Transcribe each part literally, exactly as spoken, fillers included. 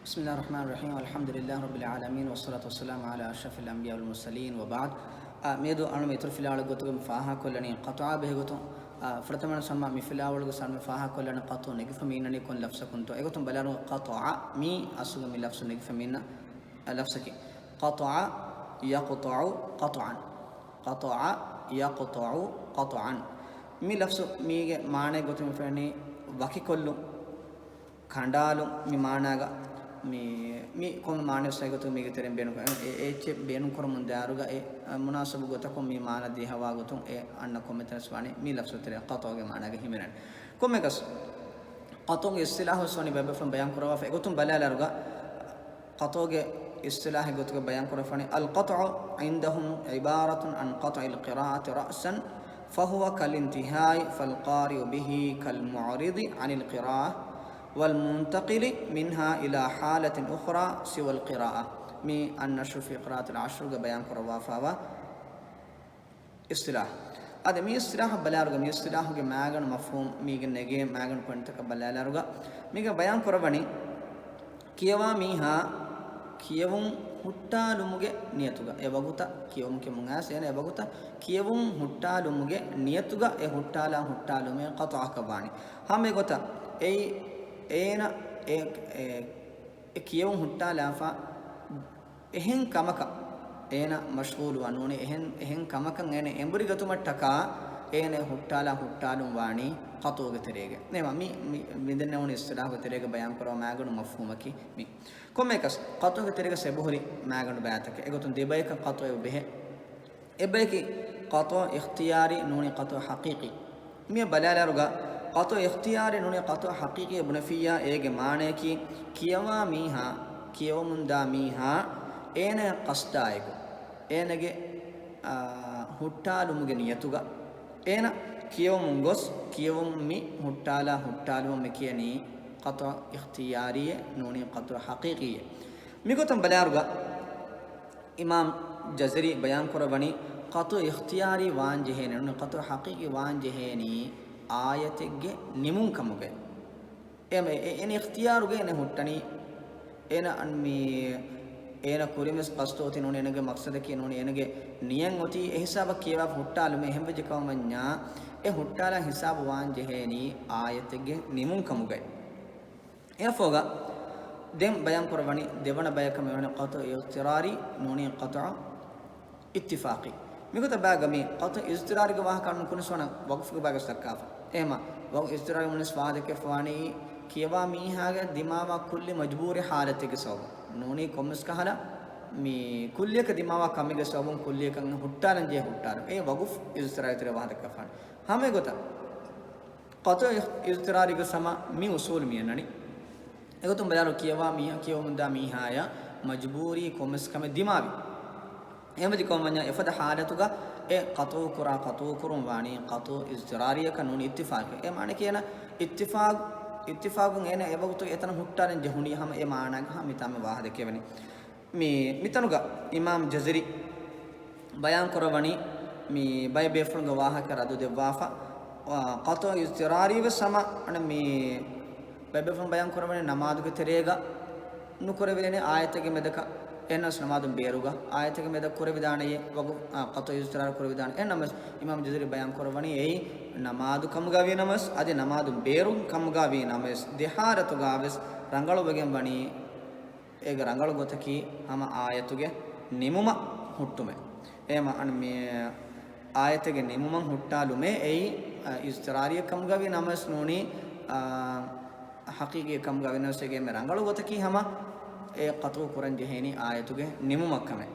بسم الله الرحمن الرحيم. الحمد لله رب العالمين، والصلاة والسلام على أشرف الأنبياء والمرسلين، وبعد. އާ، މިއަދު އަޅުމެ އިތުރު ފިލާވަޅު ގޮތުގަ މި ފާހަގަކޮށްލަނީ ޤަޠުޢާ ބެހޭގޮތުން. އާ، ފުރަތަމަ ސަމާ މި ފިލާވަޅުގަ ސަމާ މި ފާހަގަކޮށްލަނީ ޤަޠުޢު ނެގިފަ މި އިންނަނީ ކޮން ލަފްޒަކުންތޯ. އެގޮތުން ބަލާލުން ޤަޠަޢަ، މީ އަސްލުގަ މި ލަފްޒު ނެގިފަ މި އިންނަ، އަ، ލަފްޒަކީ. قطع يقطع قطعا. قطع يقطع قطعا. މި ލަފްޒު މީގެ މާނައެއް ގޮތުން މި ފެންނަނީ ވަކިކޮށްލުން، ކަނޑާލުން. މި މާނާގަ މި، މި ކޮންމެ މާނައެއް ވެސް އެގޮތުން މީގެ ތެރެއިން ބޭނުން ކުރަން. އެ، އެ އެއްޗެއް ބޭނުން ކުރަމުން ދާއިރުގަ އެ، އަ، މުނާސަބު ގޮތަކުން މި މާނަ ދިހަވާ ގޮތުން އެ އަންނަ ކޮންމެ ތަނެއް ވެސް ވާނީ މި ލަފްޒު ތެރެއަށް ޤަޠުޢުގެ މާނާގަ ހިމެނެން. ކޮންމެއަކަސް ޤަޠުޢުގެ އިޞްޠިލާޙު ވެސް ވަނީ ބައެއް ބޭފުޅުން ބަޔާން ކުރައްވާފަ. އެގޮތުން ބަލާލާއިރުގަ ޤަޠުޢުގެ އިޞްޠިލާޙެއް ގޮތުގަ ބަޔާން ކުރައްވަނީ، القطع عندهم عبارة عن قطع القراءة رأسا فهو كالانتهاء فالقارئ به كالمعرض عن القراءة والمنتقل منها إلى حالة أخرى سوى القراءة. މީ النشر في قراءة العشر ގަ ބަޔާން ކުރައްވާފައިވާ އިޞްޠިލާޙު. އަދި މި އިޞްޠިލާޙަށް ބަލާއިރުގަ މި އިޞްޠިލާޙުގެ މައިގަނޑު މަފްހޫމް މީގެ ނެގޭ މައިގަނޑު ޕޮއިންޓްތަކަށް ބަލާލާއިރުގަ މީގަ ބަޔާން ކުރައްވަނީ ކިޔަވާ މީހާ ކިޔެވުން ހުއްޓާލުމުގެ ނިޔަތުގަ އެ ވަގުތަށް ކިޔެވުމުގެ މުން އައިސް އޭނަ އެ ވަގުތަށް ކިޔެވުން ހުއްޓާލުމުގެ ނިޔަތުގަ އެ ހުއްޓާލާ ހުއްޓާލުމެއް ޤަޠުޢަކަށް ވާނީ. ހަމަ އެގޮތަށް އެއީ އޭނަ އެ، އެ، އެ ކިޔެވުން ހުއްޓާލާފަ އެހެން ކަމަކަށް އޭނަ މަޝްޣޫލުވާ ނޫނީ، އެހެން، އެހެން ކަމަކަށް އޭނަ އެނބުރިގަތުމަށްޓަކާ އޭނަ ހުއްޓާލާ ހުއްޓާލުން ވާނީ ޤަޠުޢުގެ ތެރޭގަ. ނޭމ މި، މި ވިނދެންނެވުނު އިޞްޠިލާޙުގެ ތެރޭގަ ބަޔާން ކުރައްވާ މައިގަނޑު މަފްހޫމަކީ މި. ކޮންމެއަކަސް ޤަޠުޢުގެ ތެރޭގަ އެބަހުރި މައިގަނޑު ބައިތަކެއް. އެގޮތުން ދެބަޔަކަށް ޤަޠުޢު ބެހޭ. އެއްބަޔަކީ ޤަޠުޢު އިޚްތިޔާރީ ނޫނީ ޤަޠުޢު ޙަޤީޤީ. މިއަށް ބަލާލާއިރުގަ ޤަޠުޢު އިޚްތިޔާރީ ނޫނީ ޤަޠުޢު ޙަޤީޤީ ބުނެފިއްޔާ އޭގެ މާނަޔަކީ ކިޔަވާ މީހާ، ކިޔަވަމުންދާ މީހާ އޭނަ ޤަޞްދާއެކު، އޭނަގެ، އާ، ހުއްޓާލުމުގެ ނިޔަތުގަ އޭނަ ކިޔަވަމުން ގޮސް ކިޔެވުން މި ހުއްޓާލާ ހުއްޓާލުމަށް މި ކިޔަނީ ޤަޠުޢު އިޚްތިޔާރީއޭ ނޫނީ ޤަޠުޢު ޙަޤީޤީއޭ. މިގޮތުން ބަލާލާއިރުގަ އިމާމް ޖަޒަރީ ބަޔާން ކުރައްވަނީ، ޤަޠުޢު އިޚްތިޔާރީ ވާން ޖެހޭނީ، ނޫނީ ޤަޠުޢު ޙަޤީޤީ ވާން ޖެހޭނީ އާޔަތެއްގެ ނިމުން ކަމުގައި. އެ، އެ، އެ، އޭނަ އިޚްތިޔާރުގައި އޭނަ ހުއްޓަނީ، އޭނަ އަން މި، އޭނަ ކުރިން ވެސް ޤަޞްދު އޮތީ ނޫނީ، އޭނަގެ މަޤްޞަދަކީ ނޫނީ، އޭނަގެ ނިޔަތް އޮތީ އެ ހިސާބަށް ކިޔަވާފަ ހުއްޓާލުމޭ. އެހެންވެއްޖެ ކަމަށް ވަންޏާ، އެ ހުއްޓާލާ ހިސާބު ވާން ޖެހޭނީ އާޔަތެއްގެ ނިމުން ކަމުގައި. އެއަށްފަހުގަ ދެން ބަޔާން ކުރައްވަނީ ދެވަނަ ބަޔަކަށް މިވަނީ ޤަޠުޢު އިޟްޠިރާރީ ނޫނީ ޤަޠުޢު އިއްތިފާޤީ. މިގޮތަށް ބައިގަ މި ޤަޠުޢު އިޟްޠިރާރީގެ ވާހަކަ އަންނަ ކުނިސްވަނަ ވަޤުފުގެ ބައިގަސް ދައްކާފަ. އެހެމަ ވަގު އިޟްޠިރާރީ ވަނީސް ވާހަކަ ދެއްކެފަވާނީ ކިޔަވާ މީހާގެ ދިމާވާ ކުއްލި މަޖްބޫރީ ޙާލަތެއްގެ ސަބަބުން. ނޫނީ ކޮންމެސް ކަހަލަ މި ކުއްލިއަކަށް ދިމާވާ ކަމެއްގެ ސަބަބުން ކުއްލިއަކަށް ހުއްޓާލަން ޖެހޭ ހުއްޓާލުން. އެ ވަގުފް އިޟްޠިރާރީ ތެރޭ ވާހަކަ ދައްކާފަވާނީ. ހަމަ އެގޮތަށް ޤަޠުޢު އި-، އިޟްޠިރާރީގެ ސަމާ މި އުޞޫލު މި އަންނަނީ. އެގޮތުން ބަލާލު ކިޔަވާ މީހާ ކިޔަވަމުންދާ މީހާޔަށް މަޖްބޫރީ ކޮންމެސް ކަމެއް ދިމާވި. އެހެންވެއްޖެ ކަމަށް ވަންޏާ އެފަދަ ޙާލަތުގަ އެ ޤަޠުޢު ކުރާ، ޤަޠުޢު ކުރުން ވާނީ ޤަޠުޢު އިޟްޠިރާރީއަކަށް ނޫނީ އިއްތިފާޤެއް. އެ މާނައަކީ އޭނަ އިއްތިފާޤު، އިއްތިފާޤުން އޭނަ އެ ވަގުތު އެތަނަށް ހުއްޓާލަން ޖެހުނީ ހަމަ އެ މާނާގަ ހަމަ މިތާ މި ވާހަކަ ދެއްކެވެނީ. މި، މިތަނުގަ އިމާމް ޖަޒަރީ ބަޔާން ކުރައްވަނީ، މި ބައެއް ބޭފުޅުންގެ ވާހަކަ ރައްދު ދެއްވާފަ، އާ، ޤަޠުޢު އިޟްޠިރާރީ ވެސް ހަމަ، އަނެއް މި ބައެއް ބޭފުޅުން ބަޔާން ކުރައްވަނީ ނަމާދުގެ ތެރޭގަ ނުކުރެވޭނެ އާޔަތެއްގެ މެދަކަށް، އެހެނަސް ނަމާދުން ބޭރުގަ އާޔަތެއްގެ މެދަށް ކުރެވިދާނެޔޭ ވަގު، އާ، ޤަޠުޢު އިޟްޠިރާރީ ކުރެވިދާނެ. އެހެންނަމަވެސް އިމާމް ޖަޒަރީ ބަޔާން ކުރައްވަނީ އެއީ ނަމާދު ކަމުގަ ވީ ނަމަވެސް، އަދި ނަމާދުން ބޭރުން ކަމުގަ ވީ ނަމަވެސް، ދެ ޙާލަތުގަ ވެސް ރަނގަޅުވެގެން ވަނީ އޭގެ ރަނގަޅު ގޮތަކީ ހަމަ އާޔަތުގެ ނިމުމަށް ހުއްޓުމޭ. އެހެމަ އަން މި އާޔަތެއްގެ ނިމުމަށް ހުއްޓާލުމޭ އެއީ، އަ، އިޟްޠިރާރީއެއް ކަމުގަ ވީ ނަމަވެސް ނޫނީ، އަ، ޙަޤީޤީއެއް ކަމުގަ ވީ ނަމަވެސް އޭގެ އެންމެ ރަނގަޅު ގޮތަކީ ހަމަ އެ ޤަޠުޢު ކުރަން ޖެހޭނީ އާޔަތުގެ ނިމުމަށް ކަމޭ.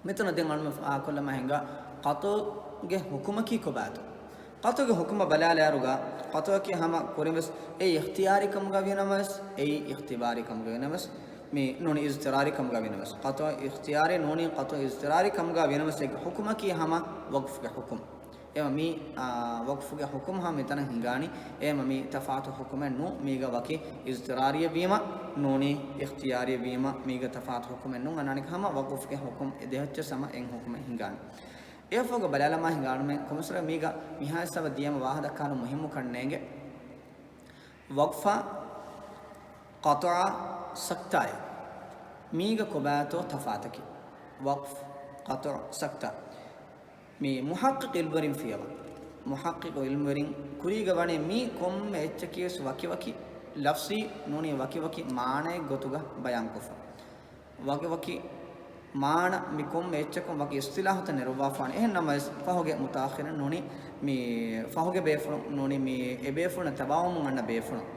މިތަނު ދެން އަންމެ ފާހަގަކޮށްލަމާ ހިނގާ ޤަޠުޢުގެ ޙުކުމަކީ ކޮބާތޯ؟ ޤަޠުޢުގެ ޙުކުމަށް ބަލާލާއިރުގަ، ޤަޠުޢަކީ ހަމަ ކުރިންވެސް އެއީ އިޚްތިޔާރީ ކަމުގަ ވީ ނަމަވެސް، އެއީ އިޚްތިބާރީ ކަމުގަ ވީ ނަމަވެސް، މި ނޫނީ އިޟްޠިރާރީ ކަމުގަ ވީ ނަމަވެސް، ޤަޠުޢު އިޚްތިޔާރީ ނޫނީ ޤަޠުޢު އިޟްޠިރާރީ ކަމުގަ ވީ ނަމަވެސް، އޭގެ ޙުކުމަކީ ހަމަ ވަޤުފުގެ ޙުކުމް. އެމަ މި، އާ، ވަޤުފުގެ ޙުކުމް ހަމަ މިތަނަށް ހިނގާނީ. އެމަ މި ތަފާތު ޙުކުމެއް ނޫން، މީގަ ވަކި އިޟްޠިރާރީއެއް ވީމަ، ނޫނީ އިޚްތިޔާރީއެއް ވީމަ، މީގަ ތަފާތު ޙުކުމެއް ނޫން. އަންނާނެ ހަމަ ވަޤުފުގެ ޙުކުމް އެ ދެ އެއްޗެއް ހަމަ އެއް ޙުކުމެއް ހިނގާނީ. އެއަށްފަހުގަ ބަލާލަމާ ހިނގާނަމޭ، ކޮންމެސް ވަރެއް މީގަ މިހާ ހިސާބަށް ދިޔަމަ ވާހަކަ ދައްކާލުން މުހިއްމު ކަންނޭނގެ. ވަޤްފާ، ޤަޠަޢަ، ސަކްތާއެއް. މީގަ ކޮބާތޯ ތަފާތަކީ؟ ވަޤްފު، ޤަޠަޢު، ސަކްތާ. މި މުޙައްޤިޤު ޢިލްމުވެރިން ފިޔަވާ. މުޙައްޤިޤު ޢިލްމުވެރިން ކުރީގަ ވަނީ މީ ކޮންމެ އެއްޗަކީވެސް ވަކިވަކި ލަފްޒީ ނޫނީ ވަކިވަކި މާނައެއް ގޮތުގަ ބަޔާންކޮށްފަ. ވަކިވަކި މާނަ މި ކޮންމެ އެއްޗަކުން ވަކި އިޞްޠިލާޙުތައް ނެރުއްވާފާނެ. އެހެން ނަމަވެސް ފަހުގެ މުތައައްޚިރުން ނޫނީ މި ފަހުގެ ބޭފުޅުން ނޫނީ މި އެބޭފުޅުންނަށް ތަބާވަމުން އަންނަ ބޭފުޅުން.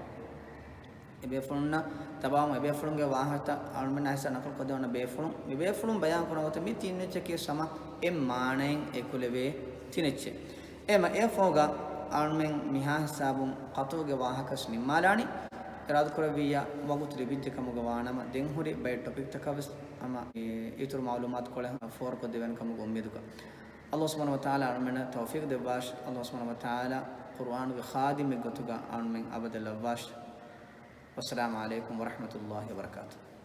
އެބޭފުޅުންނަށް ތަބާވަމުން އެބޭފުޅުންގެ ވާހަކަތައް އަޅުމެންނާ ހިސާބަށް ނަޤުލު ކޮށްދެވުނު ބޭފުޅުން، މި ބޭފުޅުން ބަޔާން ކުރަން ގޮތަށް މި ތިން އެއްޗަކީ ހަމަ އެއް މާނައިން އެކުލެވޭ ތިނެއްޗެއް. އެމަ އެ ފަހުގަ އަޅުމެން މިހާ ހިސާބުން ޤަޠުޢުގެ ވާހަކަ ނިންމާލާނީ. އިރާދަ ކުރެއްވިއްޔާ ވަގުތު ލިބިއްޖެ ކަމުގަ ވާނަމަ، ދެން ހުރި ބައެއް ޓޮޕިކްތަކަށް ވެސް ހަމަ އިތުރު މަޢުލޫމާތު ކޮޅެއް ފޯރުކޮށްދެވޭނެ ކަމުގެ އުއްމީދުގަ. ﷲ ސުބްޙާނަހޫ ވަތަޢާލާ އަޅުމެންނަށް ތައުފީޤު ދެއްވާށި. ﷲ ސުބްޙާނަހޫ ވަތަޢާލާ ޤުރުއާނުގެ ޚާދިމެއް ގޮތުގަ އަޅުމެން އަބަދަށް ލައްވާށި. ވައްސަލާމު ޢަލައިކުމް ވަރަޙްމަތުﷲި ވަބަރަކާތުހު.